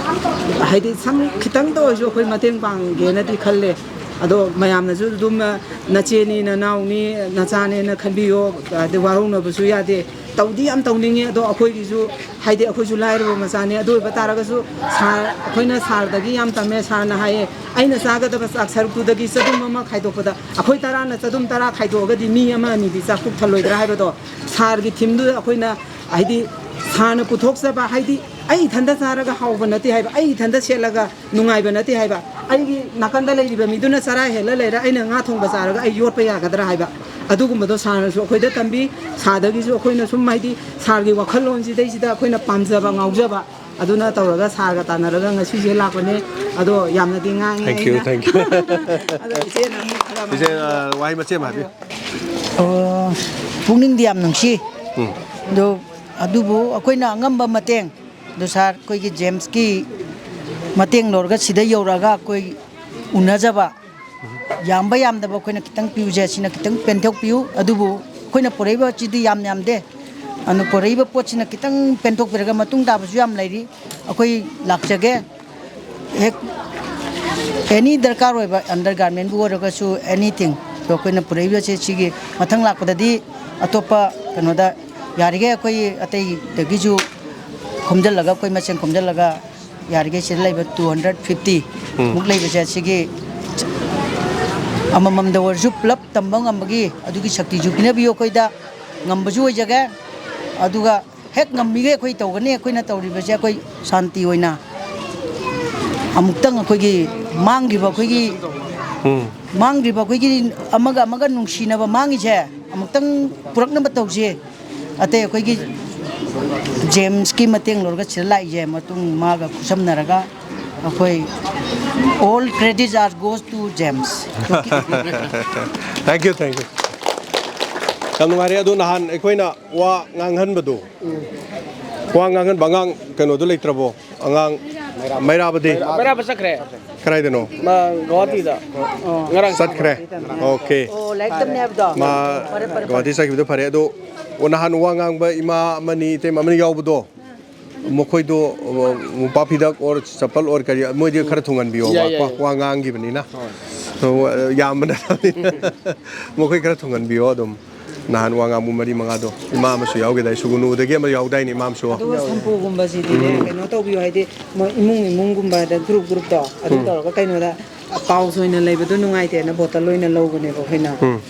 ꯍꯥꯏꯗꯤ ꯁꯝ ꯈꯤꯇꯪꯗ ꯑꯣꯏꯔꯁꯨ ꯑꯩꯈꯣꯏ ꯃꯇꯦꯡ ꯄꯥꯡꯒꯦꯅꯗꯤ ꯈꯜꯂꯦ꯫ ꯑꯗꯣ ꯃꯌꯥꯝꯅꯁꯨ ꯑꯗꯨꯝ, ꯑ, ꯅꯆꯦꯅꯤ, ꯅꯅꯥꯎꯅꯤ, ꯅꯆꯥꯅꯦꯅ ꯈꯟꯕꯤꯌꯣ꯫ ꯑꯗꯩ ꯋꯥꯔꯧꯅꯕꯁꯨ ꯌꯥꯗꯦ꯫ ꯇꯧꯗꯤ ꯌꯥꯝ ꯇꯧꯅꯤꯡꯉꯤ, ꯑꯗꯣ ꯑꯩꯈꯣꯏꯒꯤꯁꯨ ꯍꯥꯏꯗꯤ ꯑꯩꯈꯣꯏꯁꯨ ꯂꯥꯏꯔꯕ ꯃꯆꯥꯅꯤ꯫ ꯑꯗꯨ ꯑꯣꯏꯕ ꯇꯥꯔꯒꯁꯨ ꯁꯥꯔ, ꯑꯩꯈꯣꯏꯅ ꯁꯥꯔꯗꯒꯤ ꯌꯥꯝ ꯇꯝꯃꯦ꯫ ꯁꯥꯔꯅ ꯍꯥꯏꯌꯦ, "ꯑꯩꯅ ꯆꯥꯒꯗꯕ ꯆꯥꯛ ꯁꯔꯨꯛꯇꯨꯗꯒꯤ ꯆꯗꯨꯝ ꯑꯃ ꯈꯥꯏꯗꯣꯛꯄꯗ ꯑꯩꯈꯣꯏ ꯇꯔꯥꯅ ꯆꯗꯨꯝ ꯇꯔꯥ ꯈꯥꯏꯗꯣꯛꯑꯒꯗꯤ ꯃꯤ ꯑꯃ ꯑꯅꯤꯗꯤ ꯆꯥꯛ ꯄꯨꯛ ꯊꯜꯂꯣꯏꯗ꯭ꯔꯥ?" ꯍꯥꯏꯕꯗꯣ ꯁꯥꯔꯒꯤ ꯊꯤꯝꯗꯨꯗ ꯑꯩꯈꯣꯏꯅ ꯍꯥꯏꯗꯤ ꯁꯥꯔꯅ ꯄꯨꯊꯣꯛꯆꯕ ꯍꯥꯏꯗꯤ ꯑꯩ ꯏꯊꯟꯗ ꯆꯥꯔꯒ ꯍꯥꯎꯕ ꯅꯠꯇꯦ ꯍꯥꯏꯕ, ꯑꯩ ꯏꯊꯟꯗ ꯁꯦꯠꯂꯒ ꯅꯨꯡꯉꯥꯏꯕ ꯅꯠꯇꯦ ꯍꯥꯏꯕ꯫ ꯑꯩꯒꯤ ꯅꯥꯀꯟꯗ ꯂꯩꯔꯤꯕ ꯃꯤꯗꯨꯅ ꯆꯔꯥ ꯍꯦꯜꯂ ꯂꯩꯔꯦ, ꯑꯩꯅ ꯉꯥ ꯊꯣꯡꯕ ꯆꯥꯔꯒ ꯑꯩ ꯌꯣꯠꯄ ꯌꯥꯒꯗ꯭ꯔꯥ ꯍꯥꯏꯕ, ꯑꯗꯨꯒꯨꯝꯕꯗꯣ ꯁꯥꯔꯅꯁꯨ ꯑꯩꯈꯣꯏꯗ ꯇꯝꯕꯤ꯫ ꯁꯥꯔꯗꯒꯤꯁꯨ ꯑꯩꯈꯣꯏꯅ ꯁꯨꯝ, ꯍꯥꯏꯗꯤ, ꯁꯥꯔꯒꯤ ꯋꯥꯈꯜꯂꯣꯟꯁꯤꯗꯩꯁꯤꯗ ꯑꯩꯈꯣꯏꯅ ꯄꯥꯝꯖꯕ, ꯉꯥꯎꯖꯕ, ꯑꯗꯨꯅ ꯇꯧꯔꯒ ꯁꯥꯔꯒ ꯇꯥꯟꯅꯔꯒ ꯉꯁꯤꯁꯦ ꯂꯥꯛꯄꯅꯦ꯫ ꯑꯗꯣ ꯌꯥꯝꯅꯗꯤ ꯉꯥꯡꯉꯦ꯫ Thank you, ꯑꯩꯅ꯫ Thank you. ꯑꯗꯣ ꯏꯆꯦꯅ ꯑꯃꯨꯛ ꯈꯔ ꯏꯆꯦ, ꯑ, ꯋꯥꯍꯩ ꯃꯆꯦꯠ ꯑꯃ ꯍꯥꯏꯕꯤꯌꯨ꯫ ꯑꯣ, ꯄꯨꯛꯅꯤꯡꯗꯤ ꯌꯥꯝ ꯅꯨꯡꯁꯤ꯫ ꯎꯝ꯫ ꯑꯗꯣ, ꯑꯗꯨꯕꯨ ꯑꯩꯈꯣꯏꯅ ꯑꯉꯝꯕ ꯃꯇꯦꯡ, ꯑꯗꯣ ꯁꯥꯔ, ꯑꯩꯈꯣꯏꯒꯤ ꯖꯦꯝꯁꯀꯤ ꯃꯇꯦꯡ ꯂꯧꯔꯒ ꯁꯤꯗ ꯌꯧꯔꯛꯑꯒ ꯑꯩꯈꯣꯏ ꯎꯅꯖꯕ, ꯌꯥꯝꯕ ꯌꯥꯝꯗꯕ ꯑꯩꯈꯣꯏꯅ ꯈꯤꯇꯪ ꯄꯤꯕꯁꯦ, ꯁꯤꯅ ꯈꯤꯇꯪ ꯄꯦꯟꯊꯣꯛꯄꯤꯌꯨ꯫ ꯑꯗꯨꯕꯨ ꯑꯩꯈꯣꯏꯅ ꯄꯨꯔꯛꯏꯕꯁꯤꯗꯤ ꯌꯥꯝ ꯌꯥꯝꯗꯦ꯫ ꯑꯗꯨꯅ ꯄꯨꯔꯛꯏꯕ ꯄꯣꯠꯁꯤꯅ ꯈꯤꯇꯪ ꯄꯦꯟꯊꯣꯛꯄꯤꯔꯒ, ꯃꯇꯨꯡ ꯇꯥꯕꯁꯨ ꯌꯥꯝ ꯂꯩꯔꯤ꯫ ꯑꯩꯈꯣꯏ ꯂꯥꯛꯆꯒꯦ꯫ ꯍꯦꯛ ꯑꯦꯅꯤ ꯗꯔꯀꯥꯔ ꯑꯣꯏꯕ, ꯑꯟꯗꯔ ꯒꯥꯔꯃꯦꯟꯕꯨ ꯑꯣꯏꯔꯒꯁꯨ, ꯑꯦꯅꯤꯊꯤꯡ꯫ ꯑꯗꯣ ꯑꯩꯈꯣꯏꯅ ꯄꯨꯔꯛꯏꯕꯁꯦ ꯁꯤꯒꯤ ꯃꯊꯪ ꯂꯥꯛꯄꯗꯗꯤ ꯑꯇꯣꯞꯄ ꯀꯩꯅꯣꯗ, ꯌꯥꯔꯤꯈꯩ ꯑꯩꯈꯣꯏ ꯑꯇꯩꯗꯒꯤꯁꯨ ꯈꯣꯝꯖꯤꯜꯂꯒ, ꯑꯩꯈꯣꯏ ꯃꯁꯦꯟ ꯈꯣꯝꯖꯤꯜꯂꯒ, ꯌꯥꯔꯤꯈꯩ ꯁꯤꯗ ꯂꯩꯕ ꯇꯨ ꯍꯟꯗ꯭ꯔꯦꯠ ꯐꯤꯐꯇꯤ ꯎꯝ꯫ ꯃꯨꯛ ꯂꯩꯕꯁꯦ, ꯁꯤꯒꯤ ꯑꯃꯃꯝꯗ ꯑꯣꯏꯔꯁꯨ ꯄꯨꯂꯞ ꯇꯝꯕ ꯉꯝꯕꯒꯤ ꯑꯗꯨꯒꯤ ꯁꯛꯇꯤꯁꯨ ꯄꯤꯅꯕꯤꯌꯨ ꯑꯩꯈꯣꯏꯗ꯫ ꯉꯝꯕꯁꯨ ꯑꯣꯏꯖꯒꯦ, ꯑꯗꯨꯒ ꯍꯦꯛ ꯉꯝꯃꯤꯈꯩ ꯑꯩꯈꯣꯏ ꯇꯧꯒꯅꯤ꯫ ꯑꯩꯈꯣꯏꯅ ꯇꯧꯔꯤꯕꯁꯦ ꯑꯩꯈꯣꯏ ꯁꯥꯟꯇꯤ ꯑꯣꯏꯅ ꯑꯃꯨꯛꯇꯪ ꯑꯩꯈꯣꯏꯒꯤ ꯃꯥꯡꯈꯤꯕ ꯑꯩꯈꯣꯏꯒꯤ ꯎꯝ꯫ ꯃꯥꯡꯈ꯭ꯔꯤꯕ ꯑꯩꯈꯣꯏꯒꯤ ꯑꯃꯒ ꯑꯃꯒ ꯅꯨꯡꯁꯤꯅꯕ ꯃꯥꯡꯉꯤꯁꯦ ꯑꯃꯨꯛꯇꯪ ꯄꯨꯔꯛꯅꯕ ꯇꯧꯁꯤ꯫ ꯑꯇꯩ ꯑꯩꯈꯣꯏꯒꯤ ꯖꯦꯝꯁꯀꯤ ꯃꯇꯦꯡ ꯂꯧꯔꯒ ꯁꯤꯗ ꯂꯥꯛꯏꯁꯦ, ꯃꯇꯨꯡ ꯃꯥꯒ ꯈꯨꯠꯁꯝꯅꯔꯒ ꯑꯩꯈꯣꯏ all credits are goes to James꯫ Thank you, thank you. ꯌꯥꯝ ꯅꯨꯡꯉꯥꯏꯔꯦ꯫ ꯑꯗꯣ ꯅꯍꯥꯟ ꯑꯩꯈꯣꯏꯅ ꯋꯥ ꯉꯥꯡꯍꯟꯕꯗꯣ, ꯋꯥ ꯉꯥꯡꯍꯟꯕ ꯑꯉꯥꯡ ꯀꯩꯅꯣꯗꯣ ꯂꯩꯇ꯭ꯔꯕꯣ? ꯑꯉꯥꯡ ꯃꯩꯔꯥꯕꯗꯤ? ꯃꯩꯔꯥꯕ ꯆꯠꯈ꯭ꯔꯦ꯫ ꯀꯗꯥꯏꯗꯅꯣ? ꯃꯥ ꯒꯨꯋꯥꯍꯥꯇꯤꯗ꯫ ꯉꯔꯥꯡ ꯆꯠꯈ꯭ꯔꯦ? ꯑꯣꯀꯦ꯫ ꯑꯣ, ꯂꯥꯏꯔꯤꯛ ꯇꯝꯅꯤ ꯍꯥꯏꯕꯗꯣ? ꯃꯥ ꯐꯔꯦ, ꯐꯔꯦ, ꯒꯨꯋꯥꯍꯥꯇꯤ ꯐꯔꯦ꯫ ꯆꯠꯈꯤꯕꯗꯣ ꯐꯔꯦ꯫ ꯑꯗꯣ, ꯑꯣ, ꯅꯍꯥꯟ ꯋꯥ ꯉꯥꯡꯕ ꯏꯃꯥ ꯑꯃꯅꯤ, ꯏꯇꯩꯃ ꯑꯃꯅꯤ ꯌꯥꯎꯕꯗꯣ, ꯃꯈꯣꯏꯗꯣ, ꯑꯣ, ꯃꯣꯝꯄꯥꯛ ꯐꯤꯗꯛ ꯑꯣꯔ ꯆꯄꯜ ꯑꯣꯔ ꯀꯔꯤ, ꯃꯣꯏꯗꯤ ꯈꯔ ꯊꯨꯡꯍꯟꯕꯤꯌꯣ, ꯌꯥꯏ, ꯋꯥ, ꯌꯥꯏ꯫ ꯋꯥ ꯉꯥꯡꯈꯤꯕꯅꯤꯅ꯫ ꯍꯣꯏ꯫ ꯑꯣ, ꯌꯥꯝꯕ ꯅꯠꯇꯕꯅꯤꯅ꯫ ꯃꯈꯣꯏ ꯈꯔ ꯊꯨꯡꯍꯟꯕꯤꯌꯣ ꯑꯗꯨꯝ꯫ ꯅꯍꯥꯟ ꯋꯥ ꯉꯥꯡꯕ ꯃꯔꯤ ꯃꯉꯥꯗꯣ, ꯏꯃꯥ ꯑꯃꯁꯨ ꯌꯥꯎꯈꯤꯗꯥꯏ? ꯁꯨꯒꯨꯅꯨꯗꯒꯤ ꯑꯃ ꯌꯥꯎꯗꯥꯏꯅꯦ, ꯏꯃꯥ ꯑꯃꯁꯨ? ꯑꯗꯨꯒ ꯁꯝꯄꯨꯒꯨꯝꯕꯁꯤꯗꯤꯅꯦ, ꯎꯝ꯫ ꯀꯩꯅꯣ ꯇꯧꯕꯤꯌꯨ, ꯍꯥꯏꯗꯤ ꯃꯣꯏ ꯏꯃꯨꯡ ꯏꯃꯨꯡꯒꯨꯝꯕꯗ, ꯒ꯭ꯔꯨꯞ ꯒ꯭ꯔꯨꯞꯇꯣ ꯑꯗꯨ ꯎꯝ꯫ ꯇꯧꯔꯒ, ꯀꯩꯅꯣꯗ ꯄꯥꯎꯁ ꯑꯣꯏꯅ ꯂꯩꯕꯗꯣ ꯅꯨꯡꯉꯥꯏꯇꯦꯅ ꯕꯣꯇꯜ ꯑꯣꯏꯅ ꯂꯧꯕꯅꯦꯕ ꯑꯩꯈꯣꯏꯅ꯫ ꯎꯝ꯫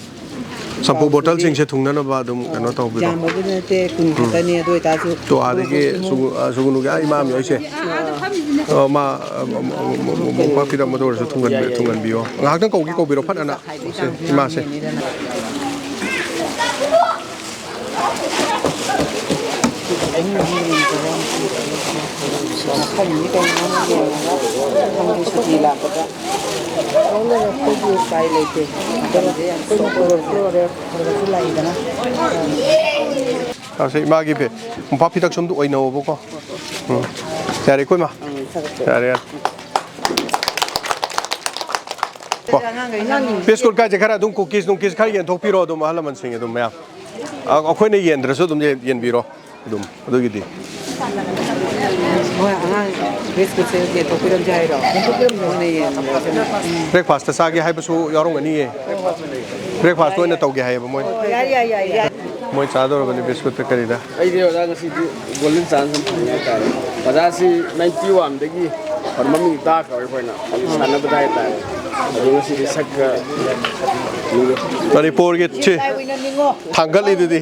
ꯁꯝꯄꯨ ꯕꯣꯇꯜꯁꯤꯡꯁꯦ ꯊꯨꯡꯅꯅꯕ ꯑꯗꯨꯝ ꯀꯩꯅꯣ ꯇꯧꯕꯤꯔꯣ꯫ ꯌꯥꯝꯕꯕꯨꯗꯤ ꯅꯠꯇꯦ, ꯀꯨꯟ ꯈꯛꯇꯅꯤ꯫ ꯑꯗꯨ ꯑꯣꯏꯇꯥꯔꯁꯨ ꯇꯣ ꯑꯥꯗꯒꯤ ꯁꯨꯒꯨ-, ꯑ, ꯁꯨꯒꯨꯅꯨꯒꯤ ꯑꯥ ꯏꯃꯥ ꯑꯃ ꯌꯥꯎꯔꯤꯁꯦ꯫ ꯑ, ꯃꯥ, ꯑ, ꯃ-, ꯃ-, ꯃ-, ꯃꯣꯝꯄꯥꯛ ꯄꯤꯔꯝꯕꯗ ꯑꯣꯏꯔꯁꯨ ꯊꯨꯡꯍꯟꯕꯤ-, ꯊꯨꯡꯍꯟꯕꯤꯌꯣ꯫ ꯉꯥꯏꯍꯥꯛꯇꯪ ꯀꯧꯒꯦ, ꯀꯧꯕꯤꯔꯣ ꯐꯠ ꯑꯅ꯫ ꯁꯦ, ꯏꯃꯥꯁꯦ꯫ ꯃꯐꯝꯁꯤ ꯀꯩꯅꯣ ꯌꯦꯡꯉꯒ ꯃꯊꯪꯒꯤ ꯁꯨꯇꯤ ꯂꯥꯛꯄꯗ ꯂꯧꯅꯔꯛꯄꯒꯤ ꯎꯄꯥꯏ ꯂꯩꯇꯦ꯫ ꯃꯇꯝꯁꯦ ꯌꯥꯝ ꯁꯣꯛꯄ ꯑꯣꯏꯔꯁꯨ ꯂꯥꯛꯏꯗꯅ꯫ ꯁꯦ, ꯏꯃꯥꯒꯤ ꯕꯦ-, ꯃꯣꯝꯄꯥꯛ ꯐꯤꯗꯛꯁꯨ ꯑꯝꯇ ꯑꯣꯏꯅꯧꯕꯀꯣ꯫ ꯎꯝ꯫ ꯌꯥꯔꯦꯀꯣ, ꯏꯃꯥ? ꯌꯥꯔꯦ, ꯌꯥꯔꯦ꯫ ꯀꯣ꯫ ꯕꯤꯁꯀꯨꯠ ꯀꯥꯏꯁꯦ ꯈꯔ ꯑꯗꯨꯝ ꯀꯨꯀꯤꯁ ꯅꯨꯡꯀꯤꯁ ꯈꯔ ꯌꯦꯟꯊꯣꯛꯄꯤꯔꯣ ꯑꯗꯨꯝ, ꯑꯍꯜ ꯂꯃꯟꯁꯤꯡ ꯑꯗꯨꯝ ꯃꯌꯥꯝ꯫ ꯑ, ꯑꯩꯈꯣꯏꯅ ꯌꯦꯟꯗ꯭ꯔꯁꯨ ꯑꯗꯨꯝ ꯌꯦꯟ-, ꯌꯦꯟꯕꯤꯔꯣ ꯑꯗꯨꯝ ꯑꯗꯨꯒꯤꯗꯤ꯫ ꯍꯣꯏ, ꯑꯉꯥꯡ ꯕꯤꯁꯀꯨꯠꯁꯦ ꯌꯦꯟꯊꯣꯛꯄꯤꯔꯝꯁꯦ ꯍꯥꯏꯔꯣ? ꯃꯣꯏꯅ ꯌꯦꯟ-, ꯕ꯭ꯔꯦꯛꯐꯥꯁꯇ ꯆꯥꯒꯦ ꯍꯥꯏꯕꯁꯨ ꯌꯥꯎꯔꯝꯒꯅꯤꯌꯦ꯫ ꯕ꯭ꯔꯦꯛꯐꯥꯁꯇ ꯑꯣꯏꯅ ꯇꯧꯒꯦ ꯍꯥꯏꯌꯦꯕ ꯃꯣꯏ꯫ ꯌꯥꯏ, ꯌꯥꯏ, ꯌꯥꯏ, ꯌꯥꯏ꯫ ꯃꯣꯏ ꯆꯥꯗꯧꯔꯕꯅꯤ ꯕꯤꯁꯀꯨꯠꯇ ꯀꯔꯤꯗ꯫ ꯑꯩꯗꯤ ꯑꯣꯖꯥ ꯉꯁꯤꯗꯤ ꯒꯣꯜꯗꯟ ꯆꯥꯟꯁ ꯑꯃ ꯐꯪꯉꯦ ꯍꯥꯏꯇꯥꯔꯦ꯫ ꯑꯣꯖꯥꯁꯤ ꯅꯥꯏꯟꯇꯤ ꯋꯥꯟꯗꯒꯤ ꯃꯃꯤꯡ ꯇꯥꯈ꯭ꯔꯕ ꯑꯩꯈꯣꯏꯅ ꯍꯧꯖꯤꯛ ꯁꯥꯟꯅꯕꯗ ꯍꯥꯏꯇꯥꯔꯦ꯫ ꯑꯗꯣ ꯉꯁꯤꯗꯤ ꯁꯛ ꯈꯔ ꯃꯅꯤꯄꯨꯔꯒꯤ ꯁꯤ ꯊꯥꯡꯒꯠꯂꯤꯗꯨꯗꯤ꯫